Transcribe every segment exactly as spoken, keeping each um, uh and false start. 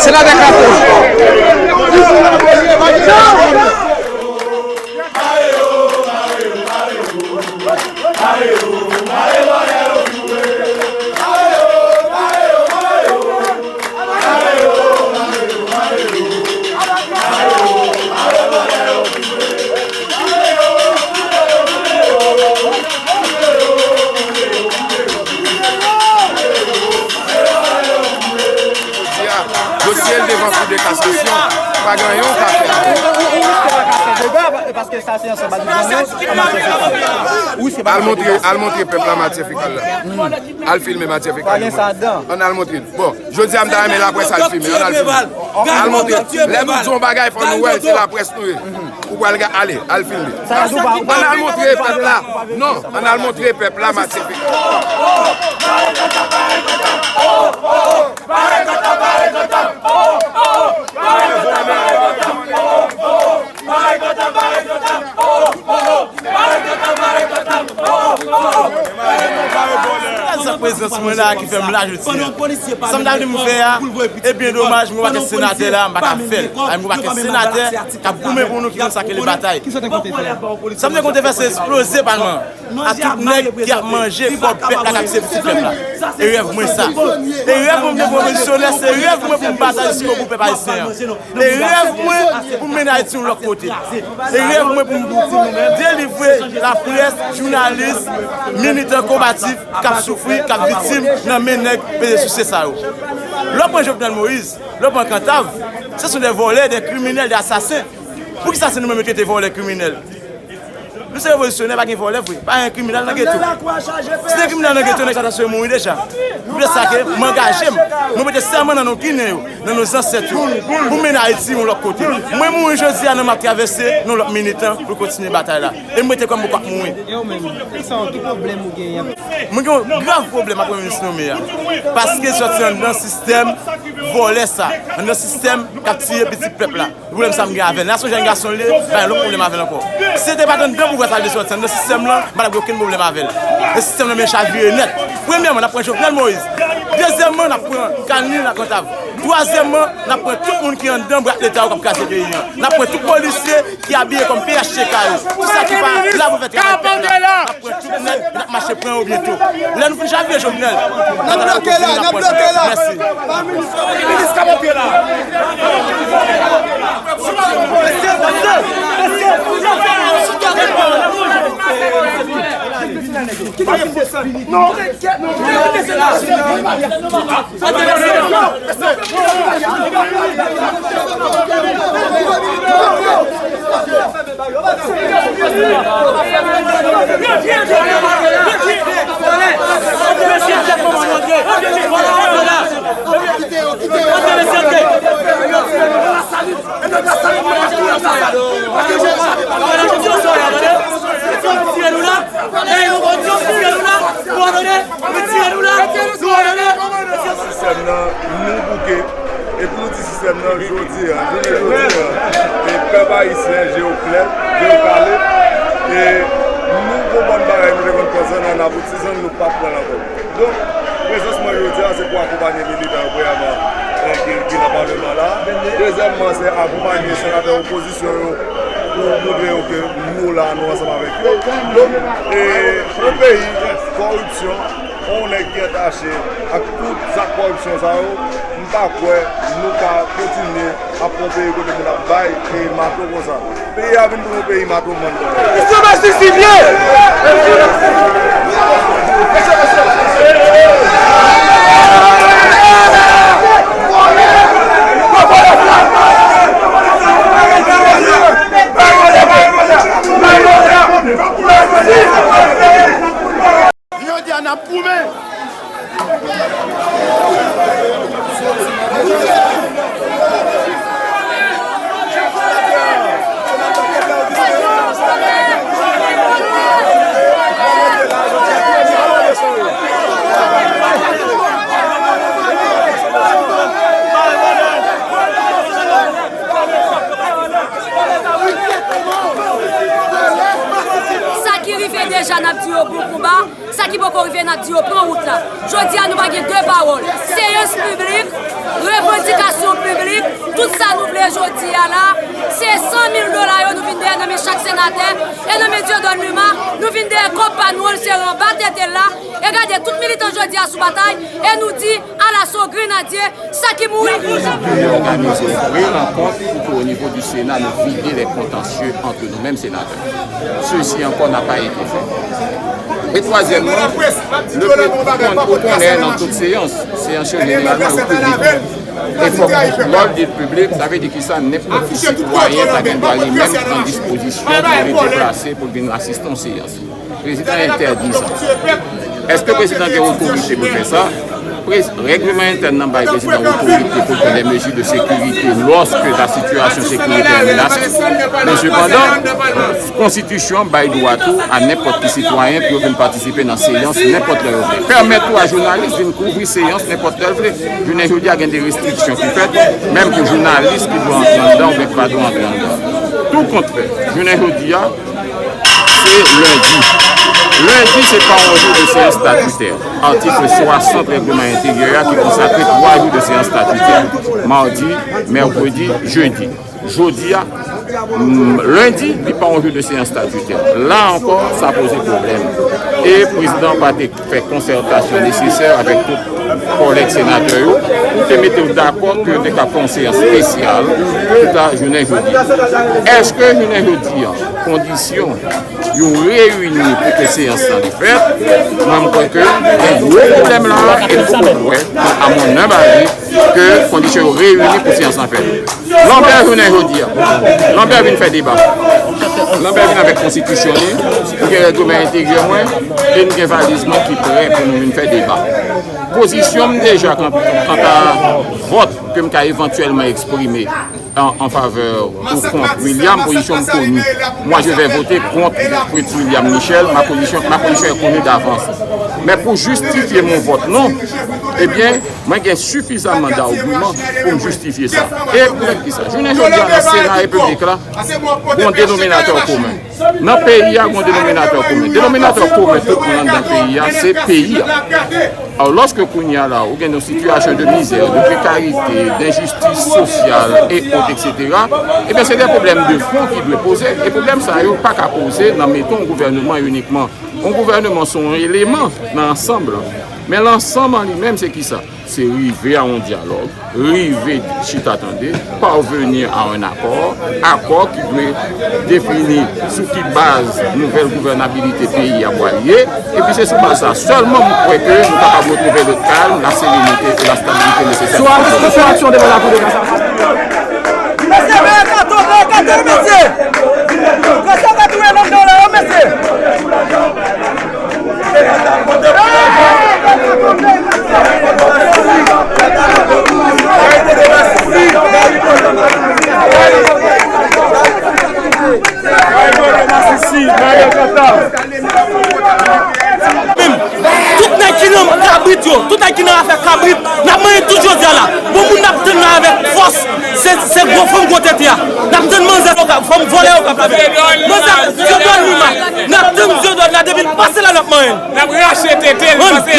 Se la dèk la. Jodi a, dosye l devan kou de kasasyon, pa gen anyen w ka fè avè l. Ou, ou, ou, ou riske pa ka fè dega, paske sa se yon sòt badibonyo an matyè fekal. Ou riske pa ka fè dega. Al montre, al montre pèp la matyè fekal la. Al filme matyè fekal yo. Ann al montre l. Bon, jodi a m ta renmen laprès al filme. Ann al filme. Al montre. Lè nou di yon bagay, fò nou wè l, se laprès nou ye. Ou pral ga-, ale, al filme. Ann al montre pèp la. Non, ann al montre pèp la matyè fekal. Prezans mwen la ki fè m la jodi a. Sa m ta vle m fè a, e byen domaj, mwen pa ka senatè la, m pa ka fè l. Mwen pa ka senatè k ap goumen pou nou ki konn sa k rele batay. Sa m te konte fè, se eksploze palman an. A tout nèg ki ap manje kòb pèp la, k ap tiye pitit pèp la. E rèv mwen sa. E rèv mwen pou revolisyoner, se rèv mwen pou m batay jiskobou pèp ayisyen an. E rèv mwen pou m mennen Ayiti yon lòt kote. E rèv mwen pou m delivre laprès, jounalis, militan konbatif k ap soufri, k ap viktim nan men nèg peze souse sa yo. Lè w pran Jovenel Moïse, lè w pran Cantave, ce sont des voleurs, des criminels, des assassins. Poukisa se nou menm yo ki rete vòlè, kriminèl? Nou se revolisyoner, pa gen vòlè vre. Pa gen kriminèl nan geto. Si te gen kriminèl nan geto, nèg sa ta swe mouri deja. Se pou sa ke m angaje m. Mwen prete sèman nan non ginen yo, nan non zansèt yo, pou mennen Ayiti yon lòt kote. Mwen mouri jodi a, nan m ap travèse non lòt militan pou kontinye batay la. E m rete kwè m poko ap mouri. E ou menm, ki sa w, ki pwoblèm ou genyen? Mwen gen yon grav pwoblèm ak Premye Minis nonmen a. Paske sòti anndan sistèm vòlè sa, anndan sistèm k ap tiye pitit pèp la. Pwoblèm sa m gen avè l. N a sonje a yon gason l ye, m pa gen lòt pwoblèm avè l ankò. Si se te pa t anndan pouvwa sa l te sòti, anndan sistèm lan, m pa t ap gen okenn pwoblèm avè l. E sistèm lan men chavire nèt. Premyèman, n ap pran Jovenel Moïse. Dezyèmman, n ap pran Carnine Lacantav. Twazyèmman, n ap pran tout moun ki anndan brat Leta yo k ap kraze peyi an. N ap pran tout polisye ki abiye kòm P H T K yo. Tout sa ki pa la pou fè travay pèp la. N ap pran tout nèg, n ap mache pran yo byento. Lè nou fin chavire Jovenel, n ap bloke la, n ap bloke la. Mèsi. Minis ka monte la. Sistèm nan, nou bouke. Epi nou di sistèm nan, jodi a, jounen jodi a, e pèp ayisyen, je yo klè, je yo kale. E nou gon bann bagay nou te konn pran zann an, nan bout ti zann, nou p ap pran l ankò. Donk, prezans mwen jodi a, se pou akonpanye militan yo, premyèman, e, ki, ki nan palman la. Dezyèmman, se akonpanye senatè opozisyon yo pou montre yo ke nou la, nou ansanm avèk yo. Donk, e, yon peyi, kòripsyon, yon nèg ki atache ak tout zak kòripsyon sa yo, m pa kwè nou ka kontinye ap pran peyi kote moun ap bay e mato konsa. Peyi a vin pou yon peyi mato mann. Mesye, mesye, Sivye! Jodi a n ap goumen. Sa ki rive deja, n ap di yo bon konba. Sa ki poko rive, n ap di yo pran wout la. Jodi a, nou pa gen de pawòl. Seyans piblik, revandikasyon piblik, tout sa nou vle jodi a la, se san mil dola yo nou vin dèyè nan men chak senatè, e nan men Dieudonne Luma, nou vin dèyè kòb pa nou an, l sere anba tete l la, e gade tout militan jodi a sou batay, e nou di, alaso grenadye, sa ki mouri. Nous avons voulu organiser une vraie rencontre pour que, au niveau du Sénat, nous vider les contentieux entre nous-mêmes sénateurs. Ceci encore n'a pas été fait. Et troisièmement, le peuple, ou konnen nan tout seyans, seyans yo jeneralman yo piblik. E fòk lòd li piblik, sa vle di ki sa, nenpòt ki sitwayen ta gen dwa li menm pran dispozisyon pou li deplase pou l vin asiste yon seyans. Prezidan entèdi sa. Èske prezidan gen otorite pou l fè sa? Prez- Règleman entèn nan bay prezidan otorite pou l pran des mesures de sécurité lorsque la situation sécuritaire est menacée. Men sepandan, konstitisyon bay dwa tou a nenpòt ki sitwayen pou yo vin patisipe nan seyans nenpòt lè yo vle. Pèmèt tou a jounalis vin kouvri seyans nenpòt lè l vle. Jounen jodi a gen de restriksyon ki fèt, menm pou jounalis ki dwe antre anndan oubyen ki pa dwe antre anndan. Tou kont fèt, jounen jodi a, se lendi. Lendi, se pa yon jou de seyans statitè. Atik swasant règleman enteryè a ki konsakre twa jou de seyans statitè. Madi, mèkredi, jedi. Jodi a, mm, lendi, li pa yon jou de seyans statitè. La ankò, sa poze pwoblèm. E prezidan pa te fè konsètasyon nesesè avèk tout kòlèg senatè yo pou te mete yo dakò ke yo te ka fè yon seyans espesyal pou ta jounen jodi. Èske jounen jodi a, kondisyon yo reyini pou ke seyans lan li fèt? Mwen, m kwè ke gen gwo pwoblèm la, e nou poko wè, à mon humble avis, ke kondisyon yo reyini pou seyans lan fèt. Lambert jounen jodi a, Lambert vin fè deba. Lambert vin avèk konstitisyon li, li gen règleman enteryè mwen, e m gen valiz mwen ki prè pou nou vin fè deba. Pozisyon m deja kan- kanta vòt ke m ka evantyèlman eksprime an, an favè ou kont William, pozisyon m koni. Moi, je vais voter contre Fritz William Michel, ma position, ma position est connue d'avance. Men pou jistifye mon vòt non, ebyen, mwen gen sifizaman d'agiman pou m jistifye sa. E poutèt ki sa? Jounen jodi a, nan Sena Repiblik la, gon denominatè komen. Nan peyi a, gon denominatè komen. Denominatè komen tout moun anndan peyi a, se peyi a. Alò, lòske kounye a la, ou gen yon sitiyasyon de mizè, de prekarite, denjistis sosyal, e ot, et cetera, ebyen, se de pwoblèm de fon ki dwe poze. E pwoblèm sa yo pa ka poze nan mete yon gouvèneman inikman. Yon gouvèneman se yon eleman nan ansanm lan. Men lansanm an li menm, se ki sa? Se rive a yon dyalòg, rive chita tande, parvenir à un accord, akò ki dwe defini sou ki baz nouvèl gouvènabilite peyi a pral ye, epi se sou baz sa sèlman m kwè ke nou kapab retwouve le calme, la sérénité et la stabilité nécessaire. Sou, sou aksyon devan lakou de kasasyon. Mesye, men kato, men kato, mesye! Mesye, pa touye lòt dòlè yo, mesye! Tout nèg ki nan kabrit yo, tout nèg ki nan afè kabrit, n ap manyen tout jodi a la. Bon moun n ap tann la avèk fòs, se, se gwo fanm gwo tete a. N ap tann manzè yo k ap, fanm vòlè yo k ap lave. Manzè Dieudonne Luma, n ap tann Dieudonne la depi l pase la n ap manyen l. N ap rache tete l, paske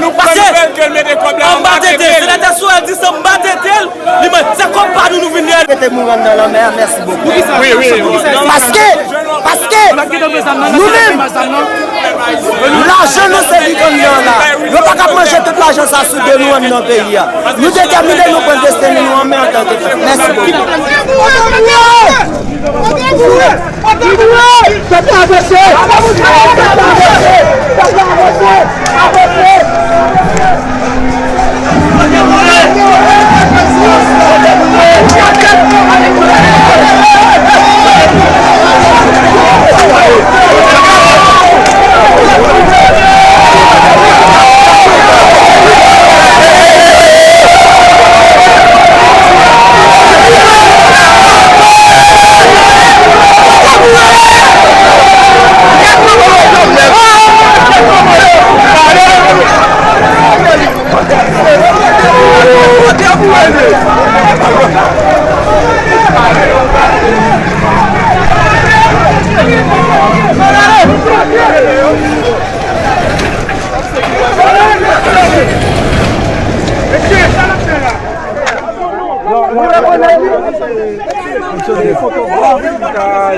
nou pa vle ke l mete kòb la anba tete l. Senatè Sorel di se anba tete l, li manyen. Se kòb pa nou nou vin dèyè l. Mete moun anndan lanmè a, mèsi bokou. Wi, wi, wi. Paske, paske nou menm, lajan nou se li k anndan la. Yo pa ka ap manje tout lajan sa sou do nou anndan peyi a. Nou detèmine, nou pran desten nou an men antanke pèp. Mèsi bokou. Fotograf ki ka, e,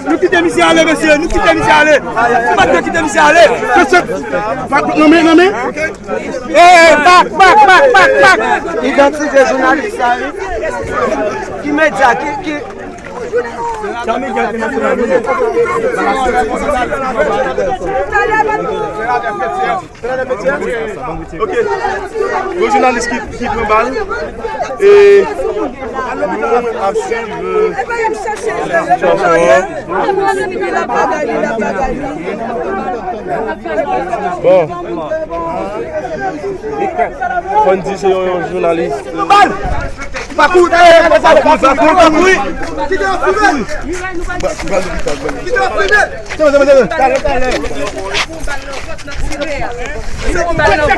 nou kite misye ale, mesye, nou kite misye ale. Nou pa dwe kite misye ale. Mesye, pa, pa, non, men, non, men. E, bak, bak, bak, bak, bak. Idantifye jounalis la, wi. Ki medya, ki, ki, Sa medya entènasyonal, wi. Ok. Yon jounalis ki, ki pran bal. E nou ap swiv, euh, sitiyasyon an. Bon. Fò n di se yon, yon jounalis. Bal! Pa kouri! Pa kouri! Pa kouri! Kite yo fimen! Kite yo fimen!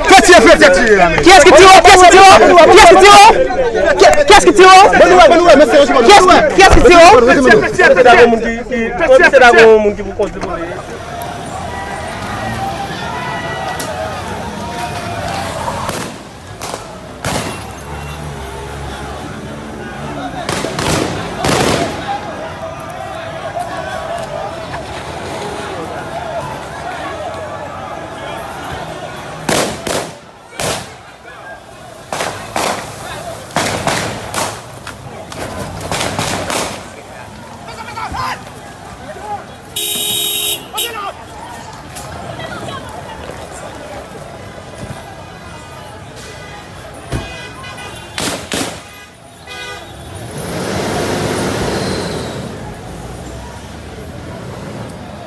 Kiyès ki tire? Kiyès ki tire? Kiyès ki tire? Kiyès ki tire? Kiyès ki tire? Mwen se ta gon moun ki, ki, mwen se ta gon moun ki pou kondwi pou li.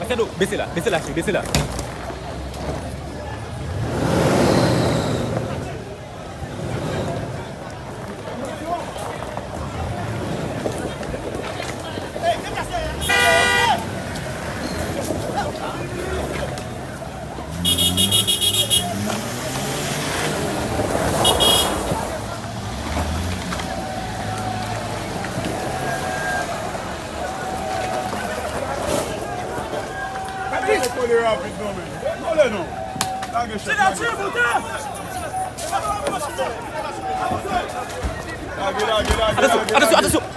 Machado, bese la, bese la, cheri, bese la. Kole rapid non, men. Kole non. Lage chèf la. Lage, lage, lage, lage, lage. Atansyon, atansyon, atansyon.